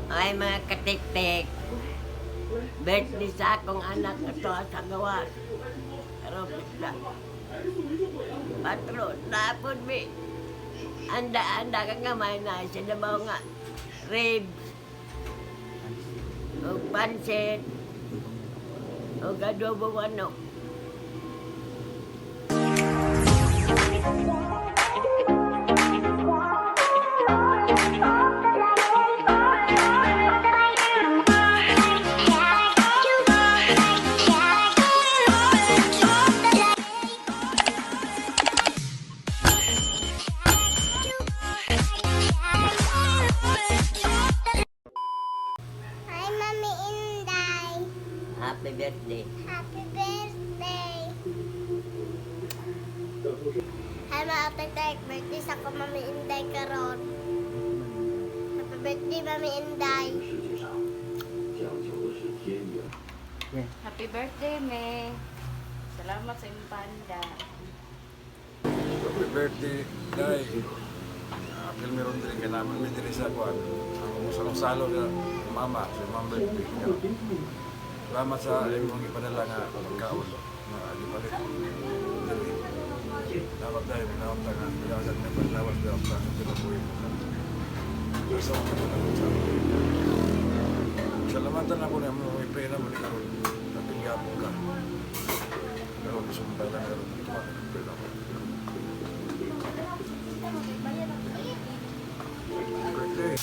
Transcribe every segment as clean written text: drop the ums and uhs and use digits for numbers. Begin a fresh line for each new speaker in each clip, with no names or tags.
Ay, mga katiktik. Birthday sa akong anak nga to sa gawas. Pero bigla. Patro, napod mi. Anda-anda ka nga may na sa labaw nga ribs. O pansit. O adobo manok.
Hi, Mami Inday.
Happy birthday.
Happy birthday. Hi, mga katek. Birthday sa ko, Mami Inday, karon. Happy birthday, Mami Inday.
Happy birthday, May. Salamat sa imong panda.
Happy birthday, Day. Apil meron din kay naman may diri sa kuan. Ang salong-salo sa mama, si Ma'am birthday. Salamat sa imong ipadala nga pagkaon na gipalit. Diri. Dapat dahil minahon ta nga piyasan nga paglawas daw sa kinabuhi mo. Sa mga sa. Salamatan ako na mo ipera mo ni karon. Kapil gapon ka. Pero sumbay lang karon dito ka pera ko. Birthday.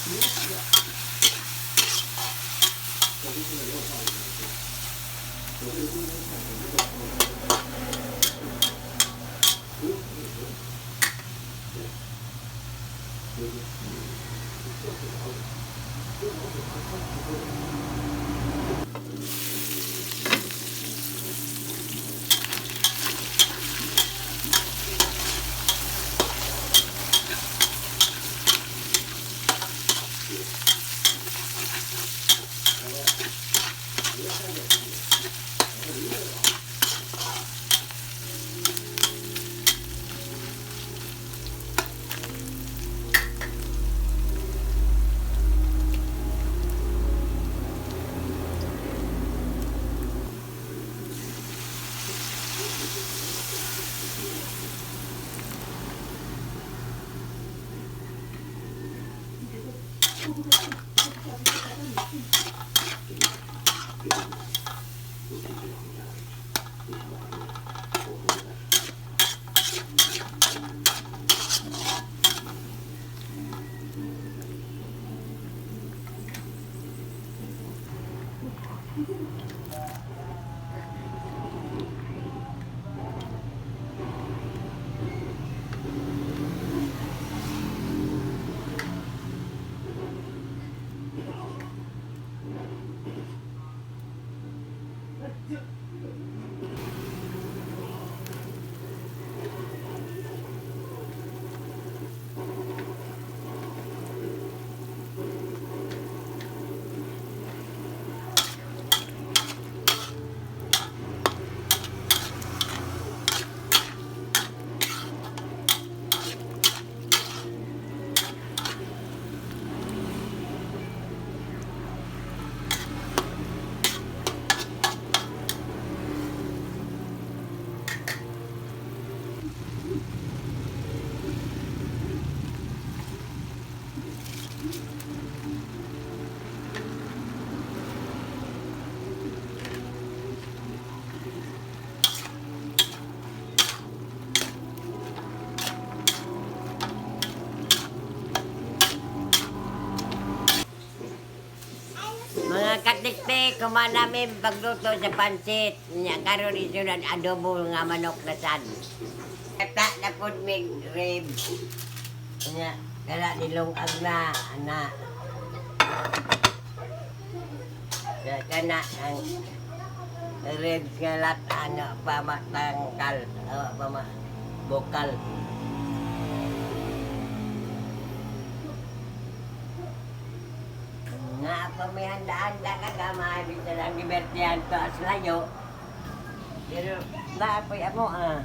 Mga katiktik, kumain namin pagluto sa pansit. Nya karon isunod adobo nga manok na sad. Kata na pod mig ribs. Nya kala nilungag na ana. Ya, kana ang ribs nga lat ano pamatangkal, pama bukal. Nga pa may handa-handa ka gamay, bisan ang gibertihan to as layo. Pero naapoy amo ah.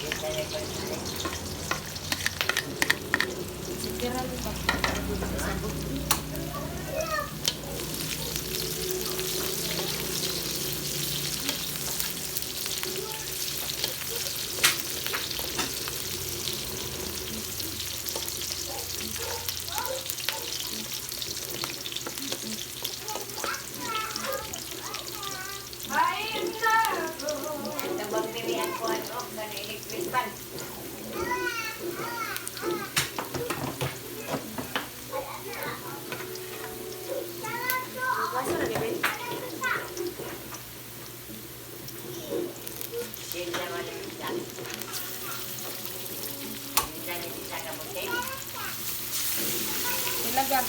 Kita na ko sa
Sikira mo pa. Sabog.
Ito bang diri ang kuan og kana electric fan.
Kaso na ni
Sinta man ang isa. Sinta ni isa ka buti.
Ilaga.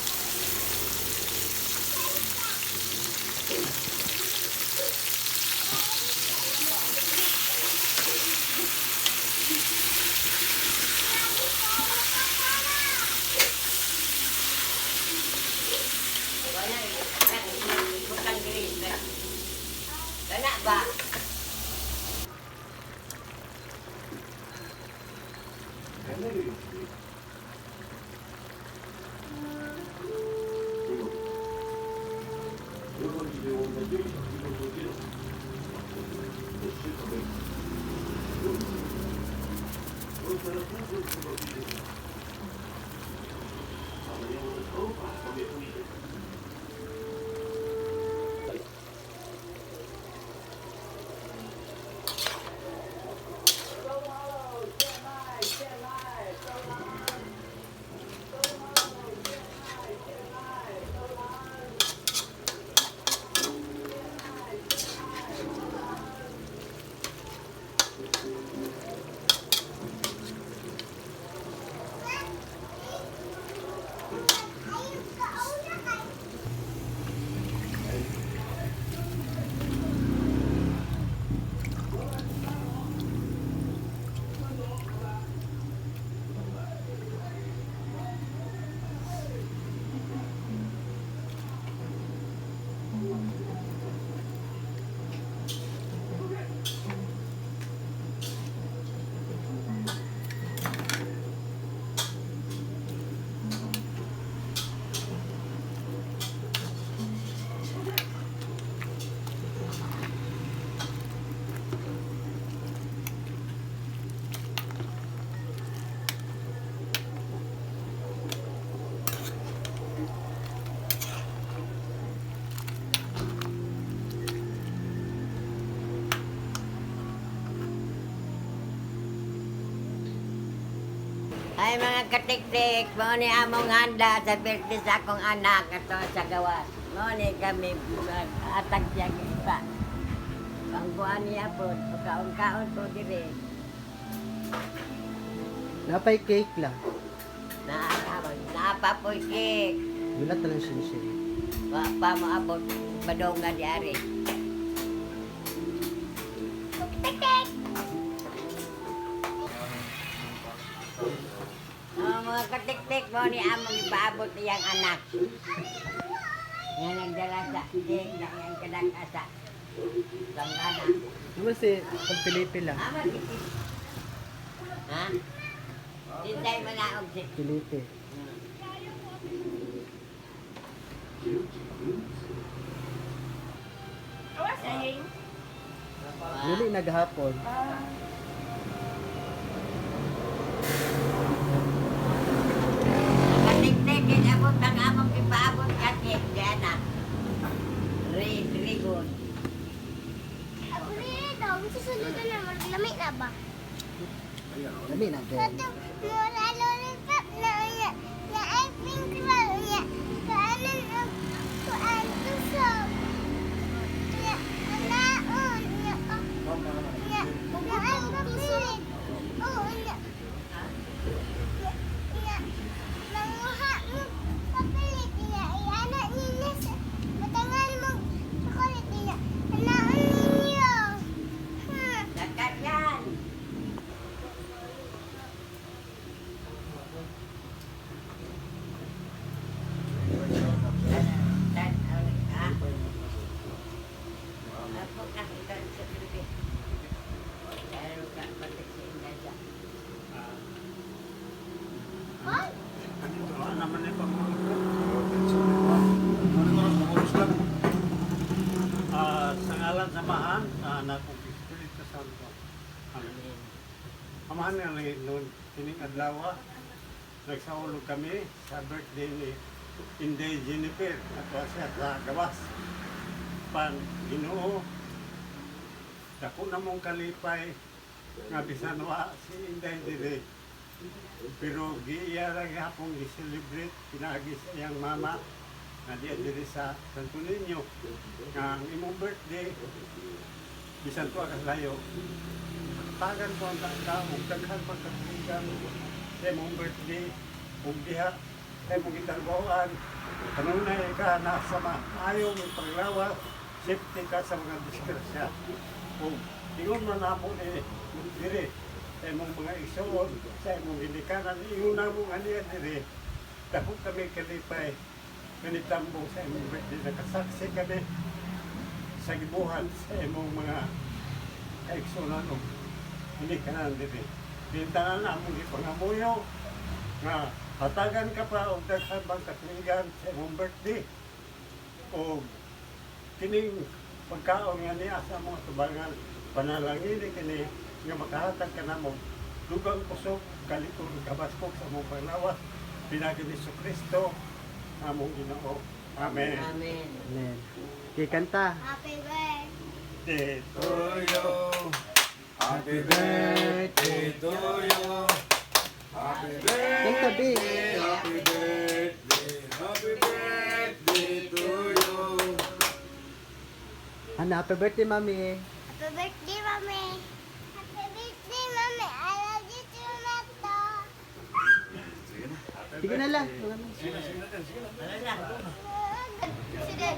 Wala nang butang diri. Kana ba? Ay mga katiktik, mao ni among handa sa birthday sa akong anak ato sa gawas. Mao ni kami atag siya ng iba. Pangkuan niya po, pagkaon-kaon po diri.
Napay cake lang.
Naapapoy cake.
Wala talang siya.
Wa pa moabot badongan di ari.
Tek-tek!
Oh, mga katiktik mo ni among ipaabot niyang anak. Nga nagdala sa cake na iyang kadak-asa. Langgana.
Naman si pag Felipe lang.
Ama kiti. Ha? Hintay mo na og si.
Felipe.
Awas aying.
Lili naghapon.
Katiktik inabot ang among ipaabot ka cake di anak. Red ribbon.
Ako rin daw, susunod na maglami na ba?
Lami na din.
Kato, mura lollipop na uya, na ay pink roll uya, kaanan ang kuan tusok. Uya, anaon, uya, oh, uya, na ay papilit. Oo, uya. Uya, uya, manguha mo papilit, uya, iana ninyo sa batangan mo chocolate, uya, anaon ninyo.
Lakat yan.
Amahan nga lang noon, kining adlaw, nagsaulog kami sa birthday ni Inday Jennifer at siya sa gawas. Pan Ginoo, dako na mong kalipay nga bisan wa si Inday dire. Pero giiya ra gihapon gi-celebrate pinaagi sa iyang mama nga diya diri sa Santo Niño nga ang imong birthday bisan tuwa ka sa layo, tagan ko ang ka ug daghan pagkatuigan sa imong birthday ug diha sa imong gitarbahoan kanunay ka nasa maayo mong paglawas, safety ka sa mga disgrasya ug ingon man namo ni diri sa imong mga igsuon, sa imong ginikanan. Ingon namo nga niya diri, dako kami kalipay kanitambong sa imong birthday, nakasaksi kami sa gibuhat sa imong mga kaigsunan ug ginikanan diri. Bintanan na among gipangamuyo nga hatagan ka pa og daghan bang katuigan sa imong birthday o kining pagkaon nga niya sa mga tubangan, panalangin kini nga makahatag ka namo dugang kusog, kalikon, kabaskog sa among paglawas pinaagi ni Kristo among Ginoo. Amen.
Amen.
Amen. Okay, kanta.
Happy birthday.
To you. Happy birthday to you. Happy
Kanta, B.
birthday, happy birthday, happy birthday to you.
Ano, happy birthday, Mami.
Happy birthday, Mommy. Happy birthday, Mommy. I love you too, Mato.
Sige na lang.
Wala na.
Sige.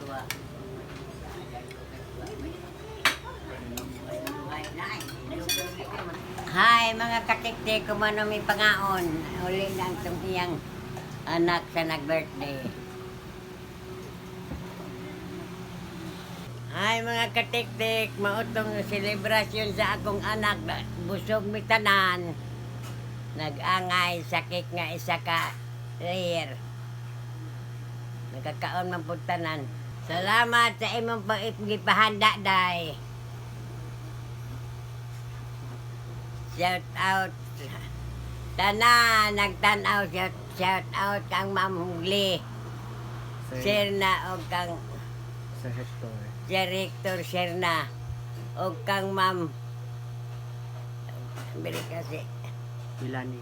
Dua. Hi mga katiktik, kumano may pangaon. Uli lang itong iyang anak sa nag-birthday. Hi mga katiktik, mautong selebrasyon sa akong anak. Busog mi tanan. Nag-angay sa cake nga isa ka layer. Nagkakaon man pud tanan. Salamat sa imong pag-ipahanda, day. Shout out. Tanan, nagtanaw, shout out kang Ma'am Hugli. Sir na og kang
Sir Hector.
Sir Hector Serna og kang Ma'am Bili kasi
Milani.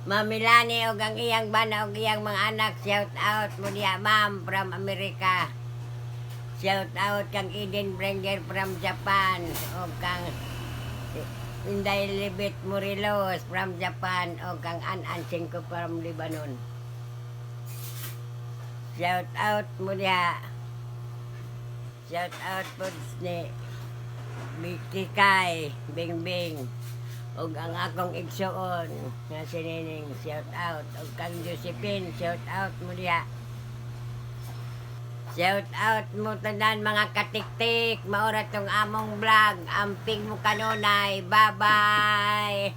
Ma'am Milani og ang iyang bana og iyang mga anak, shout out mo diya, ma'am, from America. Shout out kang Eden Brenger from Japan og kang Inday Libit Morelos from Japan og kang An An Cinco from Lebanon. Shout out mo diha. Shout out po ni Kikay, Bing Bing ug ang akong igsuon nga si Nining, shout out ug kang Josephine, shout out mo diha. Shout out mo tanan mga katiktik, maura tong among vlog. Amping mo kanunay. Bye bye.